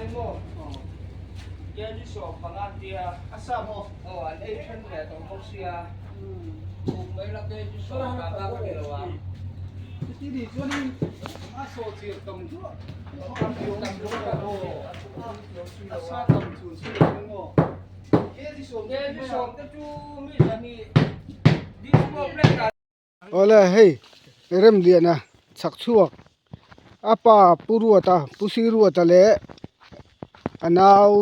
hi maw kg 15 an tia a sa maw aw an ei then ve tawh bawk sia buk mai la kg 15 bak a ni lo ang chuti ni chuanin a saw chir tam duah tam duah a aw a sa tam chun chu lo maw kg 10 kg 10 te chu mi zahnih disco plate ah Awle hei Remliana chhak chhuak a pa Pu Ruata Pu Si Ruata leh a nau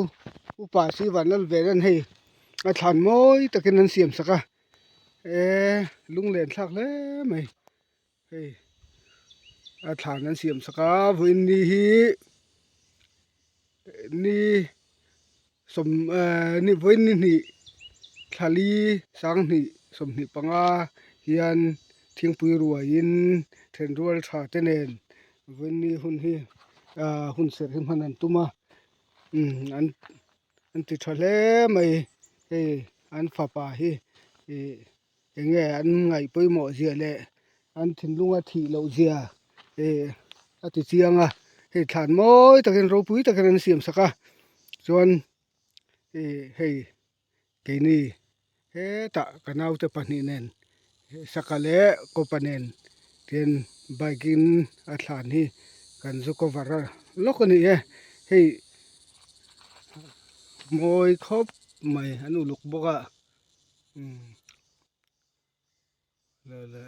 upa Si Vanlal ve ran hei a thlan mawi takin an siam sak a eee lunglen thlak hle mai hei a thlan an siam sak a vawiin ni hi ni sawm ehh ni vawiin ni hnih thlali sanghnih 25 hian thingpui ruaiin thenrual tha te nen vawiin ni hun hi ahh hun serh hi hman an tum a umm an an ti tha hle mai hei an fapa hi ih eng nge an ngaih pawimawh zia leh an thinlunga thih loh zia ih a ti chiang a hei thlan mawi takin ropui takin an siam sak a chuan ih hei keini hetah ka naute pahnih nen saka leh kawpa nen tian bike in a thlan hi kan zu cover a lawk a ni e hei mawi khawp mai an uluk bawk a. Umm le le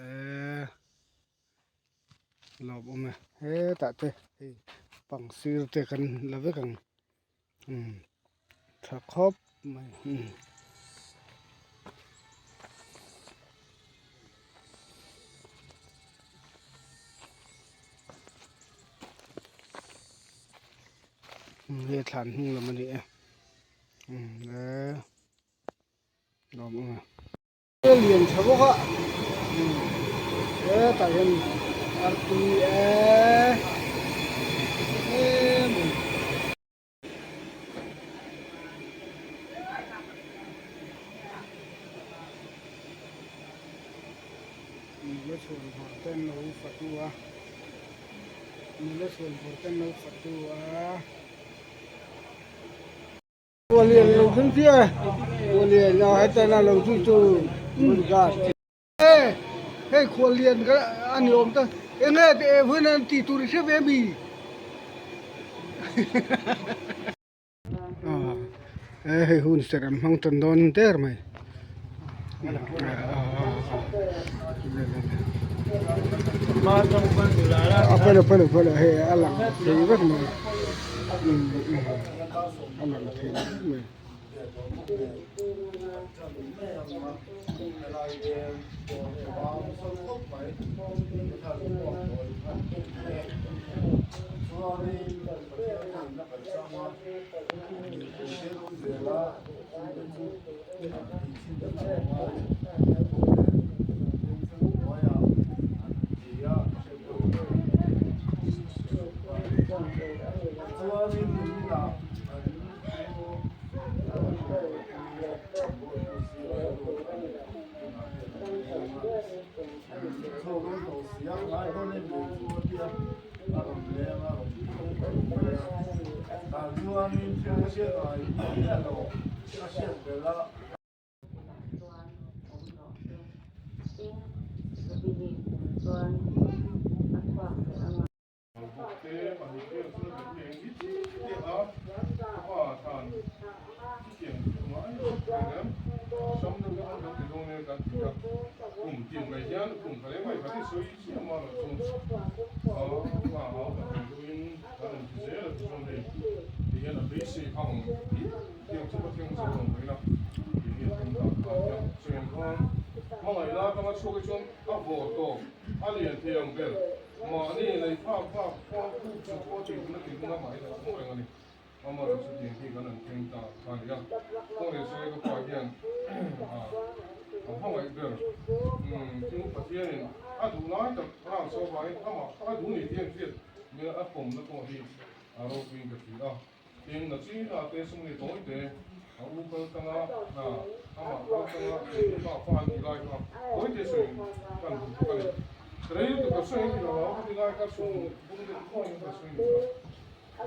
e lawm awm e hetah te hei pang sir te kan la vek ang umm tha khawp mai umm. Hei thlan hnung lam a ni e umm le. Lian tha bawk a hetah hian artui e em em nula chhuan vawr ten lo fatu a nula chhuan vawr ten lo fatu a. Khualian lo thleng chiah e khualian a hetana lo chu chu bodyguard e hei khualian kha a ni awm ta enge teh vawiin an tih tur i hre ve mi e hei hun serh an hmang tan dawn der mai. A pawilo pawilo pawilo hei a lang thei vek mai a lang thei vek mai.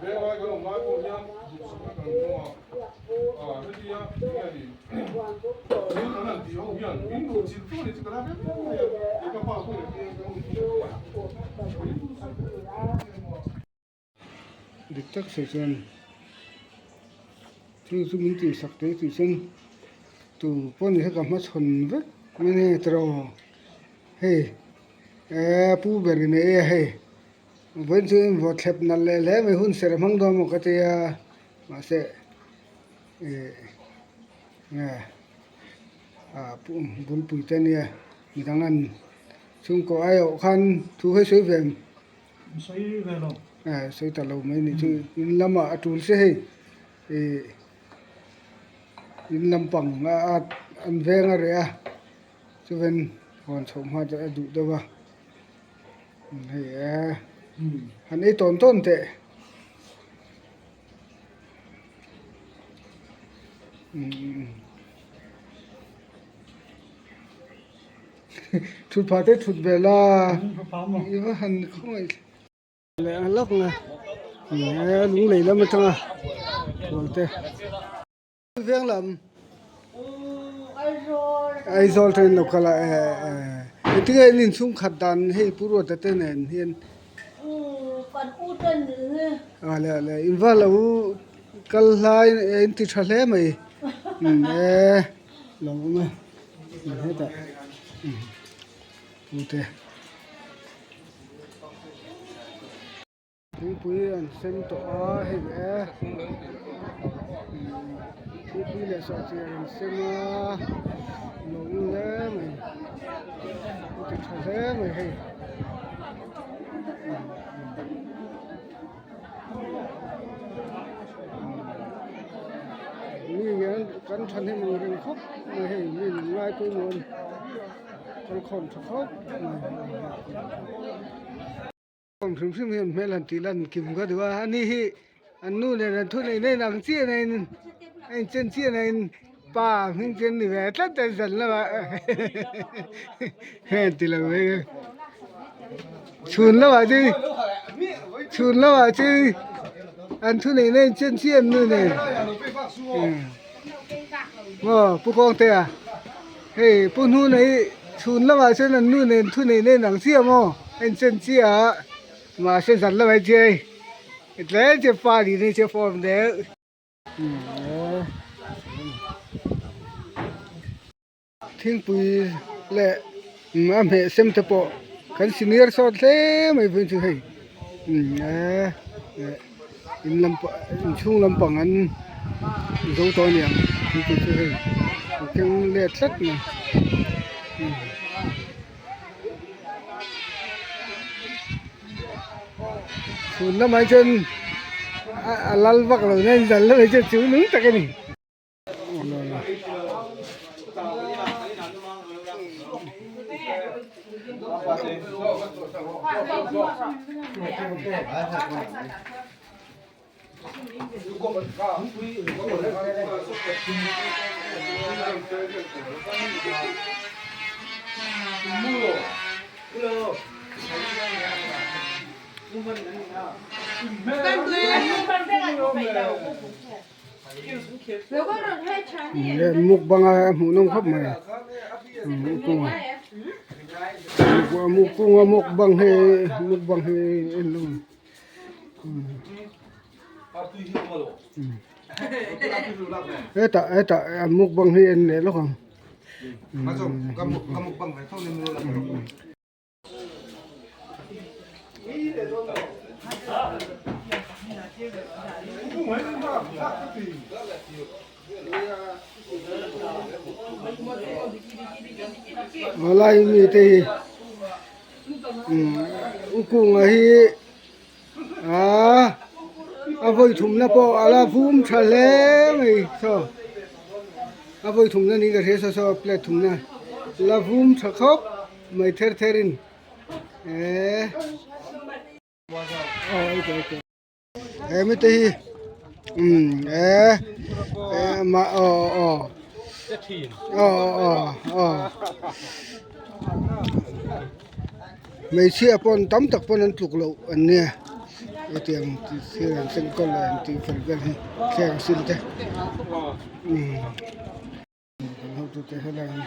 Venglai kan awm lai pawh hian duhsakna kan hmu a, ah hetia enge ni thil kan han tih ho hian min duh chilh tu a ni chu ka la hle mai a, kei ka pa pawh leh eng ka hun hi min duhsak em em a. Dik tak sawi chuan thil chu min tihsak teh tih chuan tu pawh ni kha ka hmachhawn vek mai a ni tiraw hei eh pu ber in a ei a hei vawiin chu invaw thlep nalh leh hle mai hun serh hmang dawn maw ka tia mahse eh ah bulpui te ania midang an chhungkaw aiawh khan thu hi sawi ve ang. Sawi ve lo. Eh sawi ta lo mai ni chu in lamah a tul se hei ih in lampang a an veng a reh a chuan huan chhoh hma chu a duh deuh a hei eh han ei tawn tawn teh. Thut phah te thut ve la i va han khawngaih leh ang lawk na lung lei lam atanga khual te veng lam Aizawl train lo kal a engtin nge in inchhung khat dan hei Pu Ruata te nen hian a le a le in va lo kal hlai in ti tha hle mai e. Lo awm e hetah pute thingpui an sen tawh a hei e thingpui leh sawhchiar an sem a lo awm hle mai a ti tha hle mai hei. Mi hian kan thahnem ang reng khawp mai hei mi in ngai pawimawh a ni kalkhawm tha khawp mai khawm hrim hrim hian hmel han tih lan kim ka duh a ani hi an nu nen an thu nei nei ang chiah na in a inchen chiah na in pa hming chen ni ve tlat a zan lamah heng ti lo mai chhun lamah chu chhun lamah chu an thu nei nei chen chiah an nu nen maw pu kawngte a hei pu hnuna hi chhun lamah chuan an nu nen thu nei nei ang chiah maw a inchen chiah a mahse zan lamah hi chuan hei tlem chu pa nih na hi chu a form deuh. Thingpui leh a hmeh sem te pawh kan senior sawt hle mai phei chu hei in lampang inchhung lampang an zo tawh a niang thingpui chu hei a keng let tlat mai. Chhun lamah hi chuan a lal vak lo na in zan lamah hi chuan chu nung tak a ni. Mukbang a hmuh nawm khawp mai mukbang mukbang hi mukbang hi en lo. Hetah hetah an mukbang hi en leh lawk ang. Lai mite hi u kunga hi Aaa a vawi thumna pawh a la vum tha hle mai saw a vawi thumna niin ka hria saw saw plate thumna la vum tha khawp mai ther ther in eee aw okay okay he mite hi umm eee mah aw aw aw aw aw. Hmeichhia pawn tam tak pawn an tluk loh an nia. Hetiang thil an enkawl leh an tih fel vel hi thleng sil te umm kan hotute helai hi.